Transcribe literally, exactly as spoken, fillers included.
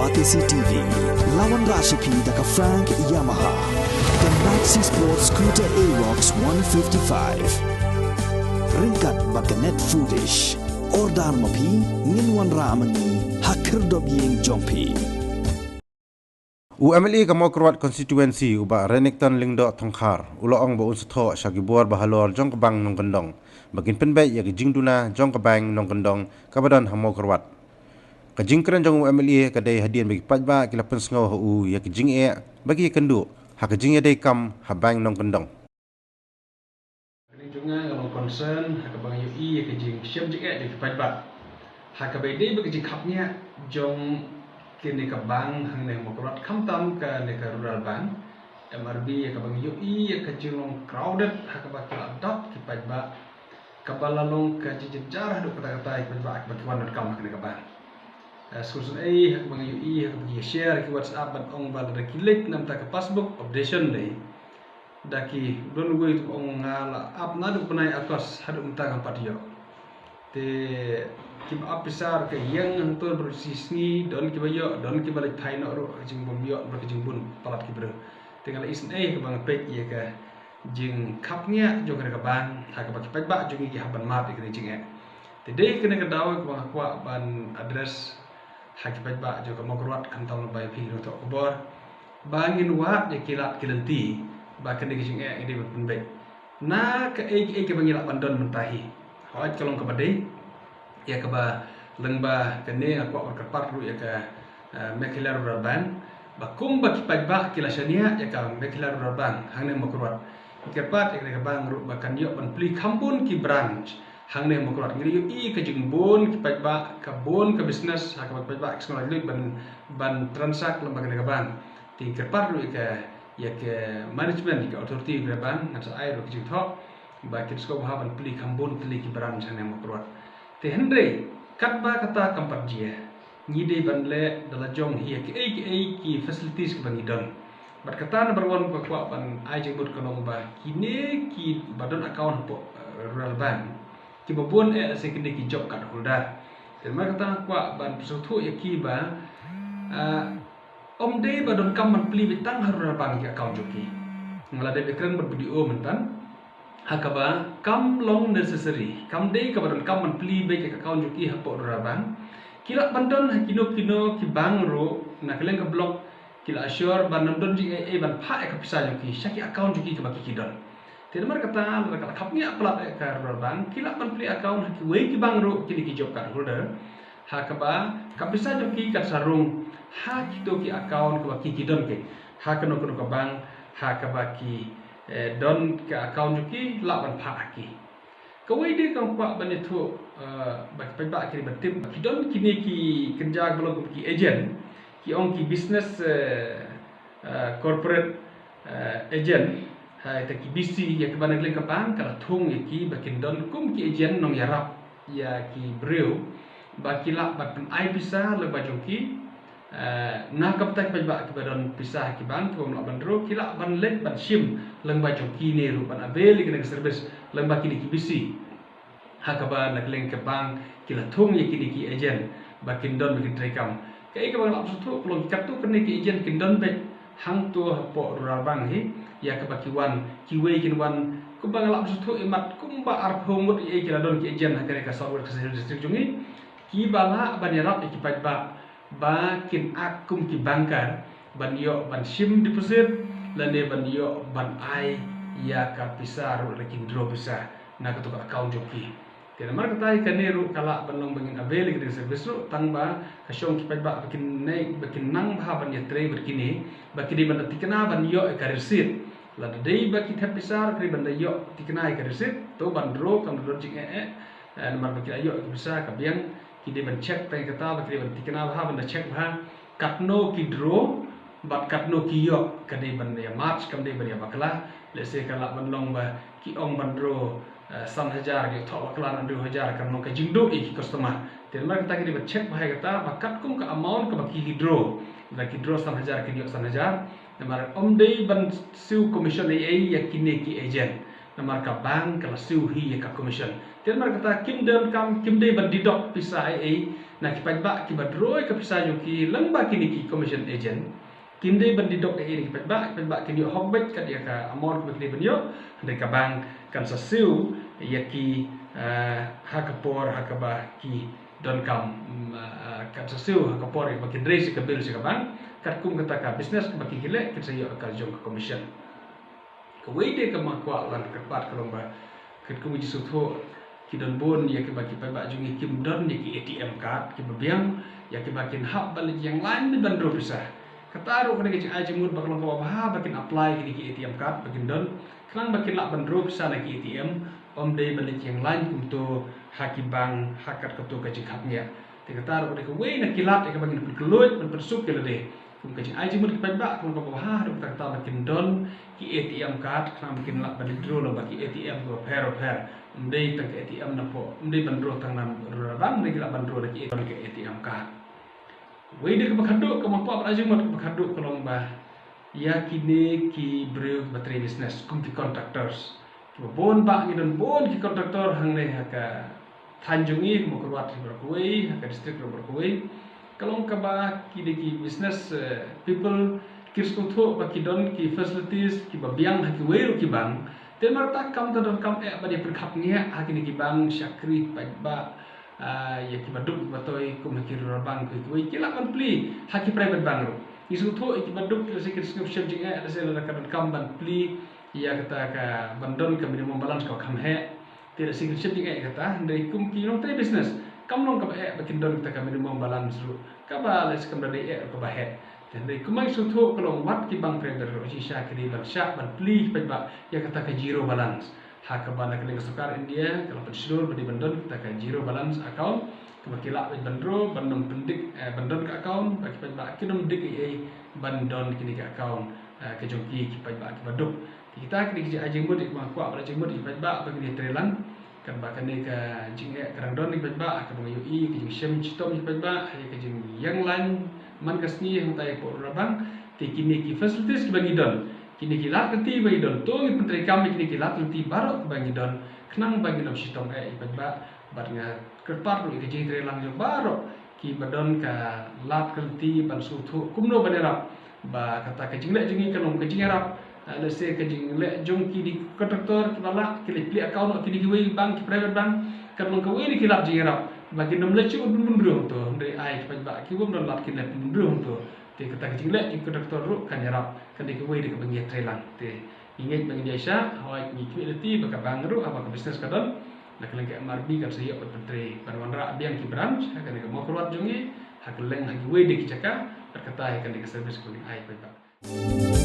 Batesi T V, la wanrah sha phi da ka Frank Yamaha, ka Maxi Sport Scooter Aerox one fifty-five. Ryngkat bad ka Net Foodish. Order ma phi, ngin wanrah ma ngi ha khyrdop ïing jong phi. U M L A ka Mawkyrwat Constituency, u Bah Renikton Lyngdoh Thongkhar, u la ong ba un sa thoh sha ki bor ba halor jong ka Bank Nongkyndong ba kin pynbeit ïa ka jingduna jong ka Bank Nongkyndong kaba don ha Mawkyrwat. Ka jingkren jong u M L A ka dei hadien ba ki paidbah ki la pynsngew ha u ïa ka jingeh ba ki ïakynduh ha ka jingïadei kam ha Bank Nongkyndong. Kane jong nga ka long concern ha kaba nga ïohi ïa ka jingshem jingeh jong ki paidbah ha kaba ïadei bad ka jingkhapngiah jong kane ka bank hangne ha Mawkyrwat, khamtam kane ka Rural Bank, M R B, ha kaba nga ïohi ïa ka jinglong crowded ha kaba ki la dap ki paidbah, kaba la long ka jingjynjar haduh katta katta ïa ki paidbah ha kaba ki wan donkam ha kane ka bank. Eh, sngewsynei ha kaba nga ïohi ha kaba ki ïa share ha ki WhatsApp ban ong ba lada ki leit na bynta ka passbook updation dei da ki, don uwei u ong nga la ap naduh u bnai August haduh mynta ngam pat ïoh. Te kiba ap pisa ruh ka ïeng hangto baroh shi sngi, don kiba ïoh, don kiba leit phai noh ruh ha ka jingbym ïoh bad ka jingbun palat ki briew. Te nga la isynei ha kaba nga peit ïa ka jingkhapngiah jong kane ka bank ha kaba ki paidbah jong ngi ki hap ban mad ïa kane ka jingeh. Te dei kane ka daw kaba nga kwah ban address ha ki paidbah jong ka Mawkyrwat, khamtam lyngba ïa phi ki nongthoh khubor, ba ngin wad ïa ki lad ki lynti ba kane ka jingeh ngi dei ban pynbeit na kaei kaei kaba ngi lah ban don mynta hi. Hooid, ka long kaba dei ïa kaba lyngba kane nga kwah ban kyrpad ruh ïa ka, eh, Meghalaya Rural Bank, ba kumba ki paidbah ki la shaniah ïa ka Meghalaya Rural Bank hangne Mawkyrwat, kyrpad ïa kane ka bank ruh ba kan ïoh ban plie kham bun ki branch hangne Mawkyrwat. Ngi la ïohi ka jingbun ki paidbah, ka bun ka business ha kaba ki paidbah ki sngewlait luid ban, ban transact lyngba kane ka bank. Te kyrpad ruh ïa ka, ïa ka management, ïa ka authority kane ka bank, ngan sa ai ruh ka jingthoh ba kin sngewbha ban plie kham bun tylli ki branch hangne Mawkyrwat. Te hynrei katba kata kam pat jia, ngi dei ban leh da la jong hi ïa kiei kiei ki facilities kiba ngi don. Bad kata number one kaba kwah ban ai jingmut ka long ba kine kiba don account hapoh, eh, Rural Bank, kiba bun eh lehse kine ki job card holder. Te namar kata nga kwah ban pynsngewthuh ïa ki ba, ah, ym dei ba donkam ban plie beit tang ha Rural Bank ïa ki account jong ki. Nga la dep ïakren bad B D O mynta ha kaba kam long necessary, kam dei kaba donkam ban plie beit ïa ki account jong ki hapoh Rural Bank. Ki lah ban don ha kino kino ki bank ruh, na ka liang ka block ki la assure ban ym don jingeh ei ban phah ïa ka pisa jong ki sha ki account jong ki kaba ki, ki don. Te namar kata lada ka la khapngiah palat ïa ka Rural Bank, ki lah ban plie account ha kiwei ki bank ruh kine ki job card holder, ha kaba ka pisa jong ki kan sa rung ha kito ki account kaba ki, ki don, ki ha kano kano ka bank ha kaba ki, eh, don ka account jong ki, lah ban phah ha ki. Kawei de kaba kwah ban ïathuh, eh, ba ki paidbah ki dei ban tip ba ki don kine ki kynja ba long kum ki agent, ki ong ki business, eh, eh, corporate, eh, agent, ha, ita ki B C, ïa kaba na ka liang ka bank ka la thung ïa ki ba kin don kum ki agent nongïarap ïa ki briew ba ki lah ban pynai pisa lyngba jong ki. Eh, na ka bynta ki paidbah kiba don pisa ha ki bank kiba ym lah ban draw, ki lah ban leit ban shim lyngba jong kine ruh, ban avail ïa kane ka service lyngba kine ki B C. Ha kaba na ka liang ka bank ki la thung ïa kine ki agent ba kin don ba kin trei kam. Kaei kaba nga la sngewthuh ka long katto katne ki agent kin don beit hangto hapoh Rural Bank hi, ïa kaba ki wan, kiwei kin wan, kumba nga la sngewthuh, imat kumba arphew ngut ïa ki la don ki agent ha kane ka South West Khasi Hills District jong ngi, kiba lah ban ïarap ïa ki paidbah ba kin act kum ki banker, ban ïoh ban shim deposit lane ban ïoh ban ai ïa ka pisa ruh lada kin draw pisa na kato ka account jong ki. Te namar kata ïa kane ruh ka lah ban long ba ngin avail ïa kane ka service ruh, tang ba ka shong ki paidbah ba kin nang, ba kin nang bha ban ïatrei bad kine, ba ki dei ban da thikna ban ïoh ïa ka receipt. Lada dei ba ki thep pisa ruh ki dei ban da ïoh thikna ïa ka receipt, to ban draw kam da don jingeh eh. Eh, namar ba ki la ïoh ïa ka pisa ka biang, ki dei ban check tang ïa kata, ba ki dei ban thikna bha, ban da check bha katno ki draw bad katno ki ïoh, ka dei ban ïa match, kam dei ban ïa bakla. Lehse ka lah ban long ba ki ong ban draw, eh, san hajar, ki thoh bakla na hynriew hajar, kan long ka jingduh ïa ki customer. Te namar kata ki dei ban check bha ïa kata, ba katkum ka amount kaba ki, ki draw, lada ki draw san hajar kin ïoh san hajar. Namar ym dei ban siew commission ei ei ïa kine ki agent. Namar ka bank ka la siew hi ïa ka commission. Te namar kata kim donkam, kim dei ban deduct pisa ei ei Na ki paidbah kiba draw ïa ka pisa jong ki lyngba kine ki commission agent, kim dei ban die dok ei ei na ki paidbah. Ki paidbah kin ïoh hok beit kat ïa ka amount kaba ki dei ban ïoh. Hynrei ka bank kan sa siew ïa ki, eh, ha ka por ha kaba ki donkam, mm, eh, kan sa siew ha ka por ïa kaba kin raise ïa ka bill sha ka bank. Katkum kata ka business kaba ki leh, kin sa ïoh ka jong ka commission. Kawei de kaba nga kwah ban kyrpad ka long ba katkum ka jingsngewthuh, ki don bun ïa kiba ki paidbah jong ngi kim don ïa ki A T M card, kiba biang ïa kiba kin hap ban leit ïeng line ban draw pisa. Kata ruh ka dei ka jingai jingmut ba ka long kaba bha ba kin apply kine ki A T M card ba kin don, khnang ba kin lah ban draw pisa na ki A T M, ym dei ban leit ïeng line kumto ha ki bank ha kat kato ka jingkhapngiah. Te kata ruh ka dei kawei na ki lad ïa kaba ngin pynkhlaiñ ban pynsuk ïa lade. Kum ka jingai jingmut ki paidbah, ka long kaba bha haduh katta katta ba kin don ki A T M card, khnang ba kin lah ban withdraw lyngba ki A T M kiba pher pher. Ym dei tang ka A T M na pdeng, ym dei ban draw tang na Rural Bank, ym dei, ki lah ban draw na ki A T M, ka A T M card. Wei de kaba khatduh, kaba kwah ban ai jingmut, kaba khatduh ka long ba ïa kine ki briew kiba trei business, kum ki contractors. Kiba bun bah ngi don bun ki contractor hangne ha ka thaiñ jong ngi, ha Mawkyrwat baroh kawei, ha ka district baroh kawei. Ka long kaba kine ki business, eh, people ki sngewthuh ba ki don ki facilities kiba biang ha kiwei ruh ki bank. Te namar kata kam donkam eh ban ïa pyrkhat ngiah ha kine ki bank, shakri paidbah, ah, ïa kiba duk kiba toi kum ha ki Rural Bank kiwei, ki lah ban plie ha ki private bank ruh. Ngi sngewthuh ïa kiba duk, lehse ki sngewsih jingeh, lehse lada ka donkam ban plie ïa kata ka ban don ka minimum balance kaba kham heh. Te lehse kin shim jingeh ïa kata, hynrei kum ki nongtrei business, kam long kaba eh ba kin don kata ka minimum balance ruh, kaba lehse kam da dei eh ruh kaba heh. Te hynrei kumba ngi sngewthuh ka long wat ki bank private ruh shisha ki dei ban shah ban plie ki paidbah ïa kata ka zero balance. Ha kaba na ka liang ka sorkar India ka la pynshlur ba dei ban don kata ka zero balance account, kaba ki lah ban withdraw, ban nym pyndik, eh, ban don ka account, ba ki paidbah kin nym dik ei ei ban don kine ki account, eh, ka jong ki, ki paidbah kiba duk. Te kita ki dei ki jingai jingmut, ïa kaba nga kwah ban ai jingmut ïa ki paidbah ba ngin ïatreilang. Katba kane ka jingeh ka dang don ïa ki paidbah, kaba nga ïohi ka jingshem shitom ïa ki paidbah, ïa ka jingïeng line man ka sngi hangtai hapoh Rural Bank. Te kine ki facilities kiba ngi don, kine ki lad lynti ba ngi don, to ngin pyntreikam ïa kine ki lad lynti baroh kiba ngi don, khnang ba ngin nym shitom eh ïa ki paidbah. Bad nga kyrpad ruh ïa ka jingtreilang jong baroh kiba don ka lad ka lynti ban sngewthuh kumno ban ïarap. Ba kata ka jingleh jong ngi ka long ka jingïarap, ah, lehse ka jingleh jong kine ki contractor kiba lah, ki leit plie account ha kine kiwei bank, ki private bank, ka long kawei na ki lad jingïarap ba kin nym leit shu pynbun briew hangto, hynrei ai ki paidbah kiba ym don lad kin leit pynbun briew hangto. Te kata ka jingleh jong ki contractor ruh kan ïarap, kan dei kawei de kaba ngi ïatreilang. Te ngi ngeit ba ngin ïaishah, hooid ngi khmih lynti ba ka bank ruh haba ka business ka don, na ka liang ka M R B kan sa ïoh ban pyntrei, ban wanrah biang ki branch ha kane ka Mawkyrwat jong ngi, ha kylleng ha kiwei de ki jaka, bad kata hi kan dei ka service kaba ngin ai paidbah.